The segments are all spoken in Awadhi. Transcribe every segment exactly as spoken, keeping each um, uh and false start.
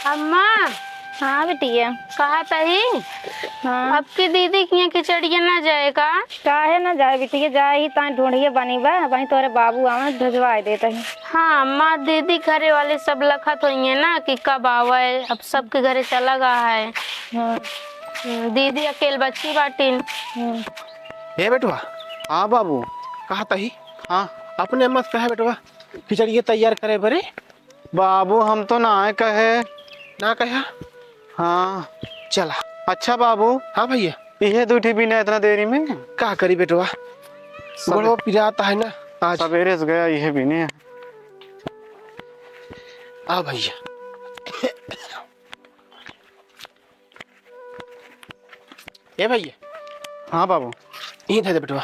अम्मा। हाँ बिटिया। कहत ही, हाँ। अब की दीदी के यहाँ खिचड़िया ना जाए का? काहे ना जाए बिटिया, जाए ही, ताई ढूंढिए बनी बा, वहीं तोरे बाबू आवे, भेजवाए देत ही। हाँ अम्मा, दीदी घरे वाले सब लखत होइए ना कि कब आवे, अब सबके घरे चला गा है। हाँ। हम्म, दीदी अकेल बच्ची बाटिन। हम्म। ए बेटवा। हाँ बाबू। कहत ही। हाँ। अपने अम्मा से कहे बेटवा, खिचड़िया तैयार करे बरे। बाबू, हम तो ना आए कहे। ना कहे? हाँ। चला। अच्छा बाबू। हाँ भैया। इहे दू ठी बिना इतना देरी में? का करी बेटवा, सबे- गोड़वा पिरात है ना आज। सबेरे से गया इहे बिने। आ भैया। ए भैया। हाँ बाबू। ये दे दे बेटवा।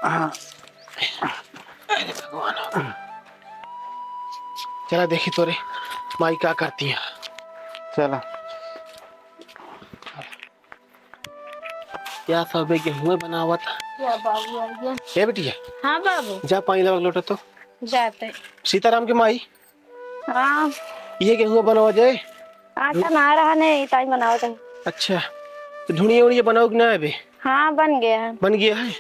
हाँ। अरे भगवान। चला देखी तोरे माई का करती है। चला। या सबे गेहूं बनावत। या बाबू आ गया। ए बिटिया। हाँ बाबू। जा पानी लावा लोटा तो। जाते। सीताराम के माई। हाँ। ये गेहूं बनावा जाए। आटा ना रहा ने, ताई बनावत है। अच्छा, तो ढुनिया उनिया बनाओ कि ना अबे? हाँ, बन गया है। बन गया है?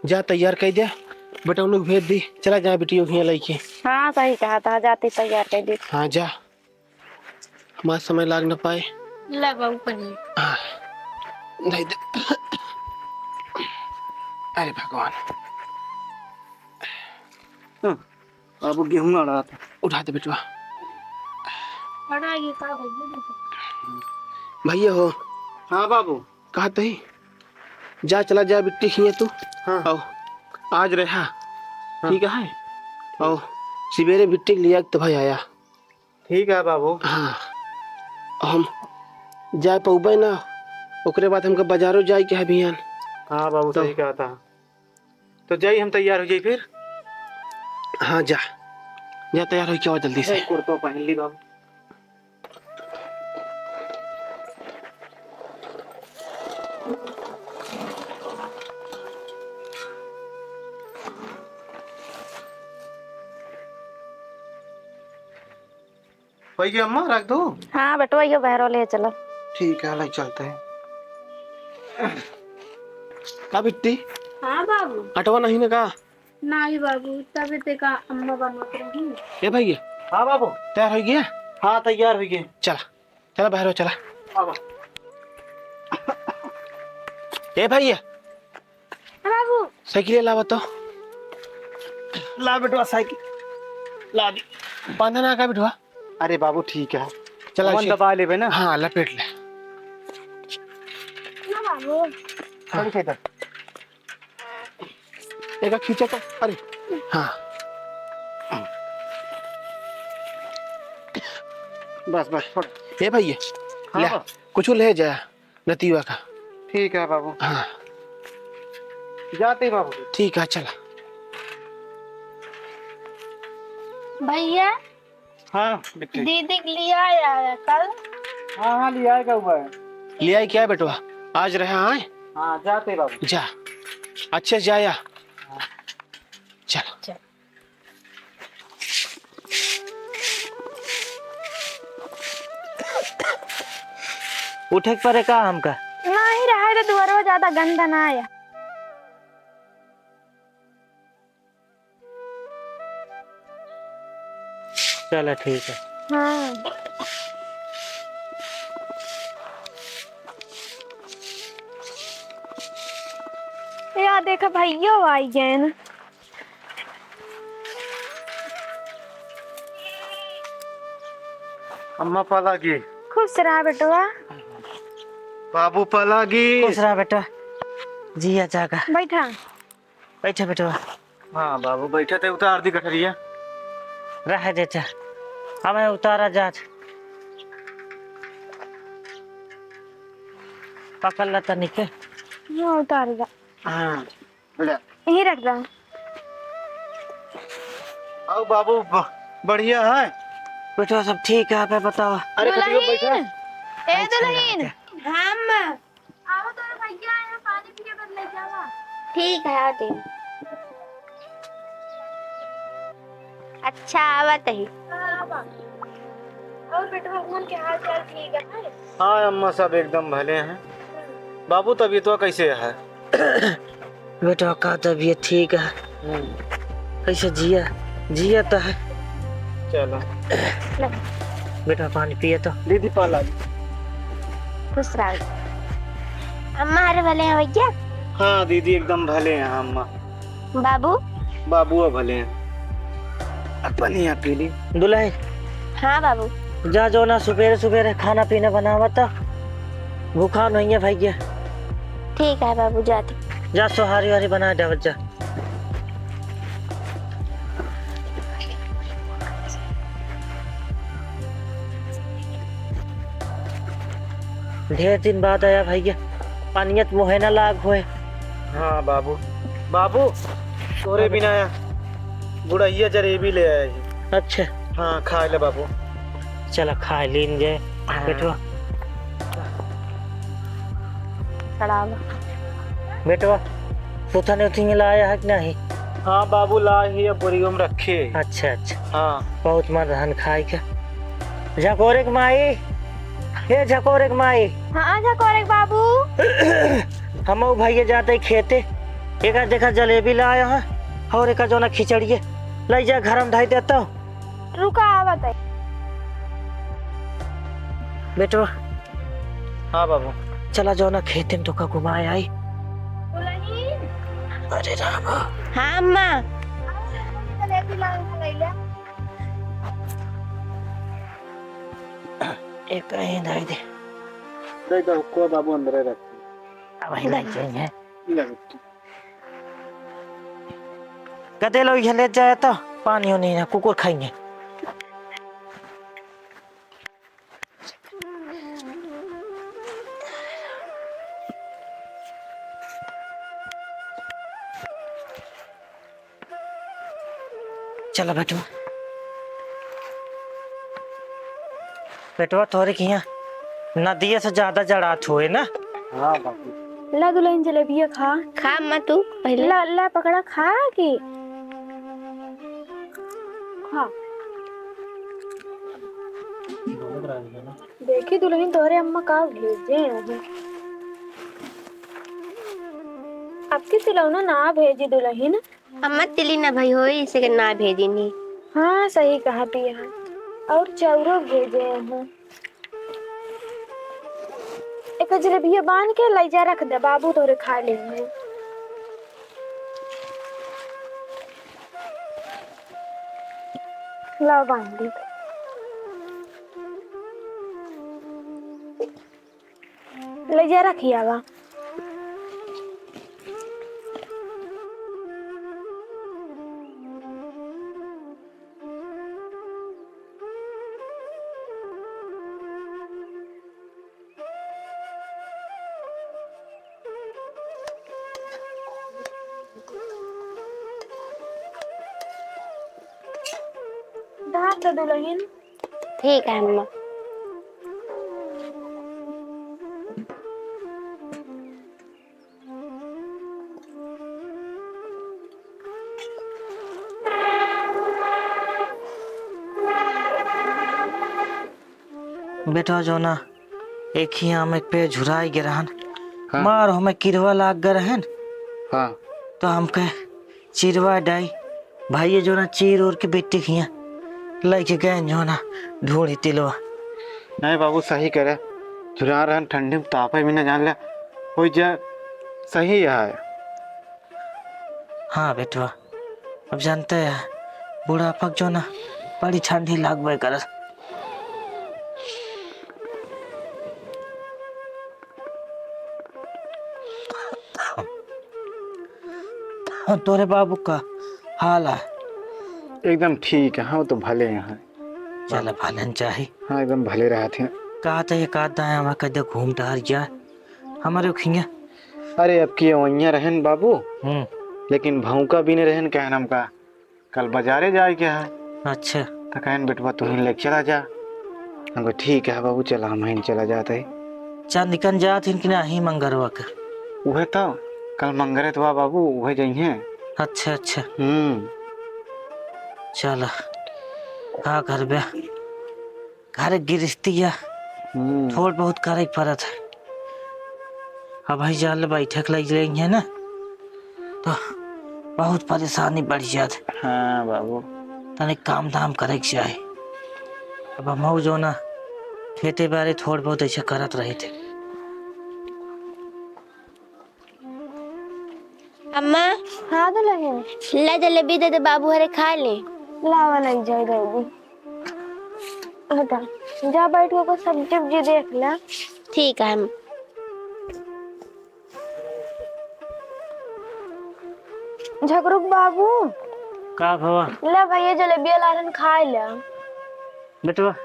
जा तैयार कर दे, बेटा उन्हें भेज दी। चला जा बेटी, हियाँ लइके। हाँ, सही कहा था, जाती तैयार कर दी। हाँ, जा। हमारा समय लाग ना पाए। ला बाबू पानी। हाँ, दे दे। अरे भगवान। हाँ, अब गेहूं अड़ात। उठा दे बेटवा। अड़ा ये का भैया? भैया हो। हाँ बाबू। कहत ही, जा चला जा बिट्टी खिए तू। हाँ। आओ, आज रहा। हाँ। ठीक है? आओ, सवेरे बिट्टी लिया तो भाई आया। ठीक है बाबू। हाँ, हम जा पउबे ना, ओकरे बाद हमका बाजारो जाए के है बिहान। हाँ बाबू, तो सही कहा था। तो जाई, हम तैयार हो जाई फिर। हाँ, जा, जा तैयार हो के आवा जल्दी से। ए, कुर्तो पहन ली बाबू। भैया अम्मा रख दो। हाँ बेटवा, यो बहरो ले चलो। ठीक है, ले चलते हैं। का बिट्टी? हाँ बाबू। अटवा नहीं ना का? नहीं बाबू, तबे ते का अम्मा बनवत रही। ए भैया। हाँ बाबू। तैयार हो गया? हाँ, तैयार हो गए। चला, चला बाहर हो, चला। आवा। ए भैया। हाँ बाबू। साइकिल लावा तो। ला बेटवा साइकिल। ला दी। बांधा ना का बेटवा? अरे बाबू ठीक है। चला कौन इसे। दबा लेबे ना? हाँ, लपेट ले। ना बाबू। हाँ। खड़ी थे इधर। एका खींचा तो, अरे, हाँ। बस, बस, छोड़। ए भैया, हाँ ले, बाबू। कुछ ले जा, नतीवा का। ठीक है बाबू। हाँ। जाते बाबू। ठीक है, चला। भैया, हाँ, बिट्टी। दीदी के लिया आया कल। हाँ, हाँ, लिया आएगा हुआ है। लिया आई क्या बेटवा? आज रहा है? हाँ, जाते बाबू। जा, अच्छे से जाया। हाँ। चल। चल। उठे के परे का हमका? नहीं रहा है तो दुआरवा ज्यादा गंदा ना आया। चला ठीक है। हाँ। या देखा भैया आई गए ना। अम्मा पलागी। खुश रहा बेटवा। बाबू पलागी। खुश रहा बेटा। जिया जागा। बैठा। बैठा बेटवा। हाँ बाबू, बैठा थे, उतार दी गठरिया। रह दे थे, हमें उतारा जात। पकड़ ला तनिक। हाँ, उतार जा। हाँ, ले। यहीं रख दो। आओ बाबू, ब-, बढ़िया है? बेटवा सब ठीक है, आप बताओ। अरे, खटिया पे बैठा। दुल्हन, ए अच्छा, दुल्हन। अच्छा। हाँ, अम्मा। आओ, तोरे भैया आए हैं, पानी पिए बर ले जावा। ठीक है, आते हैं। अच्छा, आवत ही। हाँ, आवा। बेटवा, उमन के हाल चाल ठीक है? हाँ अम्मा, सब एकदम भले हैं। बाबू, तबीयतवा कैसे है? बेटवा का तबीयत ठीक है। हम्म। कैसे जिया? जिया तो है। चलो। बेटवा पानी पिए तो। दीदी पाला। खुश रहो। अम्मा हरे भले हैं भैया? हाँ दीदी, एकदम भले हैं अम्मा। बाबू? बाबू भले हैं। अपन यहाँ पी ली। दुल्हन। हाँ बाबू। जा जो ना सुबेरे सुबेरे खाना पीना बनावा तो भूखा नहीं है भैया। ठीक है बाबू, जाती। जा सोहारी वारी बना देवत जा। ढेर दिन बाद आया भैया, पानियत मुहे ना लाग होए। हाँ बाबू। बाबू, तोरे बिना आया, बुढ़ैया जलेबी ले आया है। अच्छा। हाँ, खा ले बाबू। चला खा लीन जाए। हाँ। बेटवा। खड़ा हो। बेटवा, सुथन उथन लाया है कि नहीं? हाँ बाबू, ला ही है, बोरियो में रखे है। अच्छा, अच्छा। हाँ। बहुत मन रहन खाए के। झकोरे के माई, हे झकोरे के माई। हाँ, झकोरे के बाबू। हम भैया जाते खेते, एक देखा जलेबी लाया है और एक जो ना खिचड़िए, ले जा घर में धई देता। रुका, आवत है। बेटवा। हाँ बाबू। चला जाओ ना खेते में तोका घुमाए आई। दुल्हन। अरे राम। हाँ अम्मा। जलेबी लाओ, ले ले। एक कहीं दे दे। दे दो, को बाबू अंदर रख। अब वही ले। ले जाइए। ले। कदे लो ये ले जाए तो पानी होनी ना, कुकुर खाएंगे। चलो बेटवा। बेटवा तोरे किहाँ नदिया से ज्यादा जड़ात हुए ना? हाँ बाबू। ला दुल्हन जलेबिया खा। खा अम्मा तू पहले। ला, ला पकड़ा खा के। खा। देखी दुल्हन तोहरे अम्मा का भेजे अभी। आपके सिलौना ना भेजी दुल्हन। अम्मा तिली ना भई होई, इसे के ना भेजी नी। हाँ, सही कहा पिया। और चाउरो भेजे हैं। एक जलेबिया बांध के लैजा रख दे, बाबू तोरे खा लेंगे। लाओ बांध दी। लैजा रखिया बा। धार तो दुल्हन। ठीक है अम्मा। बेटवा जो ना, एक ही आम एक पे झुराई गे रहन। हाँ। मार हमें किरवा लाग गे रहन। हाँ। तो हमके चिरवा डाई, भाई जो ना चीर ओर के बेटी हिया, लइके गए जो ना ढूंढी तिलवा। नहीं बाबू, सही करे, झुरा रहन ठंडी में तापे भी ना जान ले, हो जा सही है। हाँ बेटवा, अब जानते हैं, बुढ़ापा जो ना बड़ी ठंडी लागबे करत। तोरे बाबू का हाल है? एकदम ठीक है, हाँ, वो तो भले हैं। चल, भलन चाही। हाँ, एकदम भले रहत हैं। कहा था एक आध दाया वहाँ कदे घूम टहर जा। हमारे खिया। अरे, अब की अवैया रहन बाबू, हम्म। लेकिन भौंका भी नहीं रहन, कहन हमका कल बाजारे जाए के है। अच्छा। तो कहन, "बेटवा, तू ही लेके चला जा।" हम कहे, "ठीक है बाबू, चला, हम ही चला जाते हैं।" चांद निकन जात हिन कि नाही मंगरवा के? उहे तो, कल मंगरे तो बा बाबू, उहे जइहें। अच्छा, अच्छा। हम्म। चला, का करबे? घर गृहस्थी है, हम्म। थोड़ बहुत करे के पड़त है। अब भाई जाल बैठक लग रही है ना, तो बहुत परेशानी बढ़ जात है। हाँ बाबू। तनिक काम धाम करे के चाही। अब हमहू जो ना खेते बारे थोड़ बहुत ऐसे करत रहे थे। अम्मा। हाँ दुलहिन। ला जलेबी दे दे, बाबू हरे खा ले। लावा, लई जाई दीदी। हटा, जा बैठ के कुछ सब्जी उब्जी देख ले। ठीक है। झगरू के बाबू। का भवा? ले भैया, जलेबिया लालन, खाए ले। बेटवा,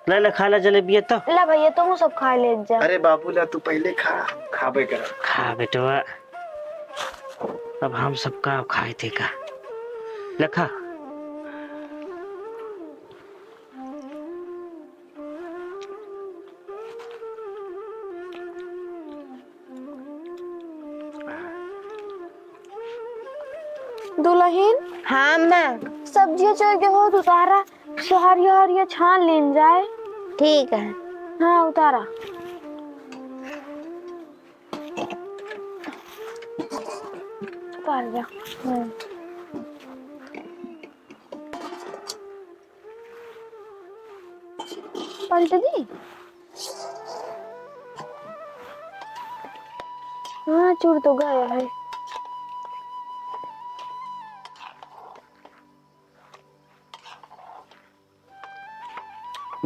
ले ले, खा ले जलेबिया तो। ले भैया, तुम सब खा ले जा। अरे बाबू, ला तू पहले खा, खाबे कर। खा बेटवा, अब हम सब का खाए थे का? ले खा। दुलहिन। हाँ अम्मा। सब्जिया चोर के होत उतारा, सो हरिया हरिया छान लीन जाए। ठीक है। हाँ, उतारा। उतार जा। हम्म। पलट दी। हाँ, चूर तो गया है।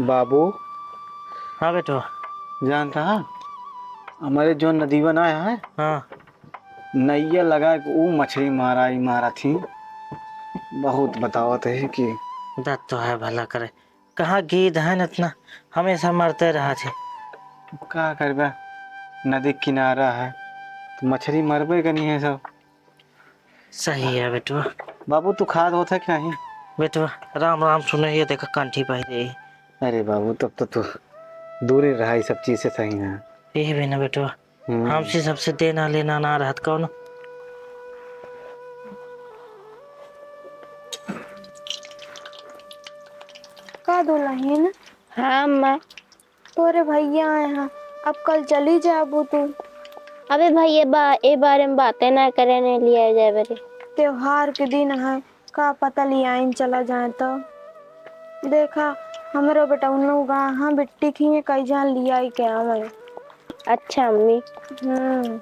बाबू। हाँ बेटवा। जानता है, हमारे जो नदीवन आया है, हाँ। नैया लगा के ऊ मछली मारा ही मारा थी। बहुत बतावत है कि दत्त तो है भला करे। कहाँ गीत है न इतना, हमेशा मरते रहा थे। का करबा, नदी किनारा है, तो मछली मरबे करनी है सब। सही है बेटवा। बाबू, तू खाद होत है कि नहीं? बेटवा, राम राम सुने, ये देखा कंठी पाई दे। अरे बाबू, तब तो तू दूर ही रहा, ये सब चीज से सही है। ये भी ना बेटवा, हम्म। हमसे सबसे देना लेना ना रहत कौन। का दुलहिन? हाँ अम्मा। तोरे भैया आए हैं, अब कल चली जाबू तू। अबे भैया बा, ए बारे में बातें ना करे, नहीं लिया जाए बरे। त्योहार के दिन है, का पता लियाइन चला जाए तो। देखा, हमरो बेटा उन लोग गा, हाँ, बिट्टी खिए कई जान लियाई के आवे। अच्छा अम्मी। हम्म।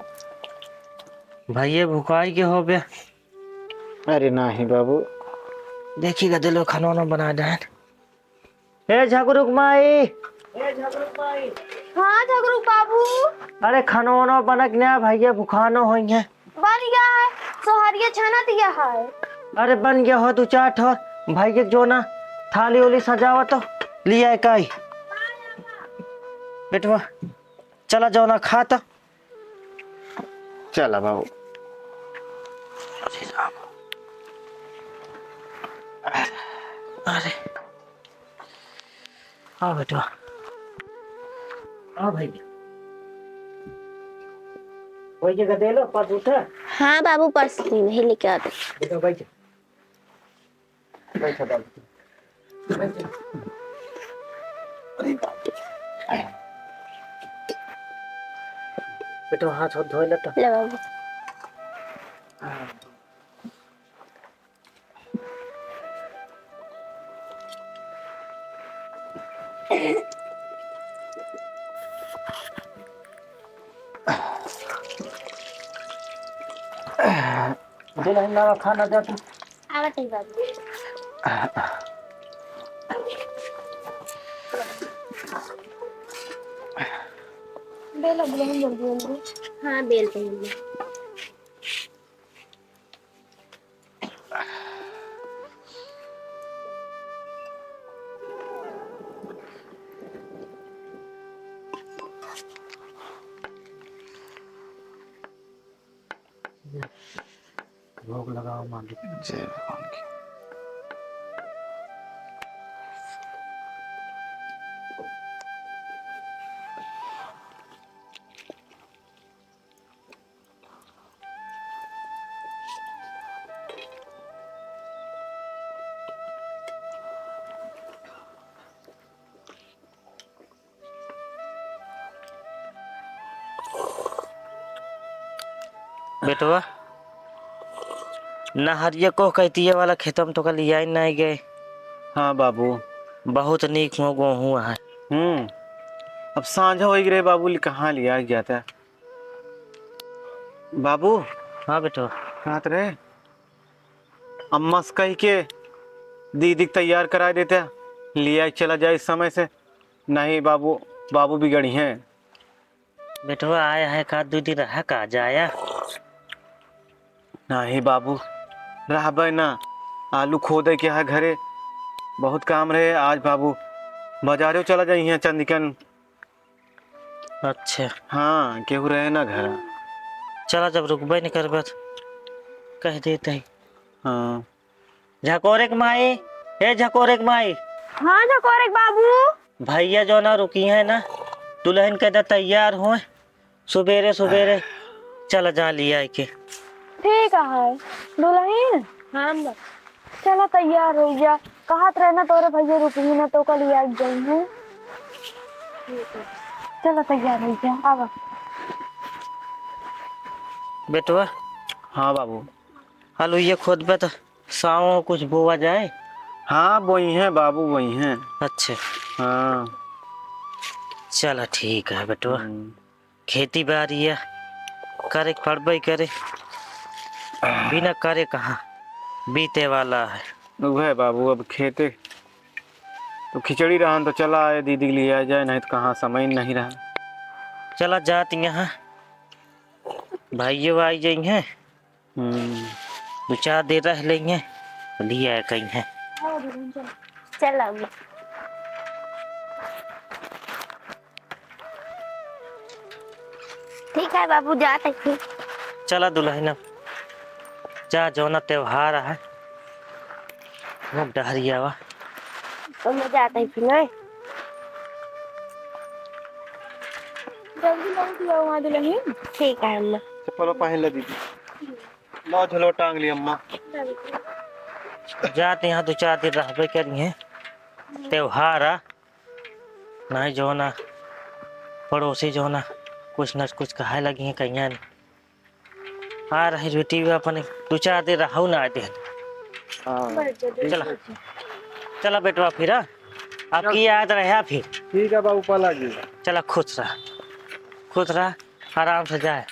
भैया भुकाई के होबे। अरे नाही बाबू। देखी गदेलो खाना वाना बना जाए। ए झगरुक माई। हाँ झगरुक बाबू। अरे खानो वानो बनक ना, भैया भुखानो होइहैं। बन गया है, सोहरिया छनत गया है। अरे बन गया हो दू चार ठो, भैया जो ना थाली उली सजावा तो लिया काई। बेटवा चला जाओ ना खा तो। चला बाबू। अरे राम। अरे। हाँ बेटवा। हाँ भाई। वही जगह दे लो, पाँच उठा। हाँ बाबू, पर्स नहीं लेके आते। बेटा बैठ। बैठ, बैठ। बैठ। अरे बाप रे। बेटवा हाथ हाथ धोए लेता। ले बाबू। हाँ। दे नहीं ना खाना दे तू। आवत है बाबू। बेला बुलाऊं जल्दी जल्दी। हाँ, बेल तो जल्दी। भोग लगाओ मालिक। जय भगवान की। बेटवा, नहरिया कोह कैतिया वाला खेतवा में तोका लियाई नाहीं गए। हाँ बाबू। बहुत नीक हुआ गोहूँ है। हम्म, अब साँझ होइ गई रहे बाबू, कहाँ लिया जाता बाबू? हाँ बेटवा। कहत रहे, अम्मा से कहि के दीदी के तैयार कराइ देते, लिया चला जाए समय से। नहीं बाबू, बाबू बिगड़ी हैं। बेटवा आया है का, दू दिन रहा का जाया? नहीं बाबू, रहबे ना, आलू खोदे के है घरे, बहुत काम रहे आज बाबू, बाजारे चला जाई हैं चंदिकन। अच्छा। हाँ, केहू रहे ना घर। चला, जब रुकबे नहीं करबे त कह देते हैं। हाँ। झकोरे के माई, ए झकोरे के माई। हाँ झकोरे के बाबू। भैया जो ना रुकी है ना, दुल्हन के दा तैयार होए, सुबेरे सुबेरे चला जा लिया के। ठीक है दुल्हन। हाँ अम्मा। चला तैयार होइ जा, कहत रहे ना तोरे भैया रुकी ना तो कल याद जाई है। चला तैयार होइ जा, आवा। बेटवा। हाँ बाबू। आलू ये खोदबे तो साव कुछ बोवा जाए? हाँ बोई हैं बाबू, बोई हैं। अच्छा। हाँ। चला ठीक है बेटवा। हम्म। खेती बारी है, करे के पड़बे करे, बिना करे कहाँ बीते वाला है। उहे बाबू, अब खेते तो खिचड़ी रहन तो चला आए, दीदी के लिए आ जाए, नहीं तो कहाँ समय नहीं रहा। चला जात यहाँ, भाइयों आई जाई हैं। हम्म। दो चार दिन रह लेंगे, लिया कहीं है। चला। ठीक है बाबू, जात है फिर। चला दुल्हन, अब जा, जौना त्योहार है, वो डहरियावा। तो मैं जात है फिर, नहीं? जल्दी लौट आओ वहाँ दुल्हन। ठीक है अम्मा। चप्पल पहन ले दीदी। लो झोलो टांग ली अम्मा। जात यहाँ दो चार दिन रहबे करिए, त्योहार आ। नहीं जो ना, पड़ोसी जो ना, कुछ न कुछ कहे लगी हैं कहिया नहीं। आ रही बेटी भी अपने दो चार दिन रहू ना आए दिन। हाँ। चला, चला बेटवा फिर, हाँ? आपकी याद रहे फिर। ठीक है बाबू, पाला जी। चला खुश रह, खुश रह, आराम से जाए।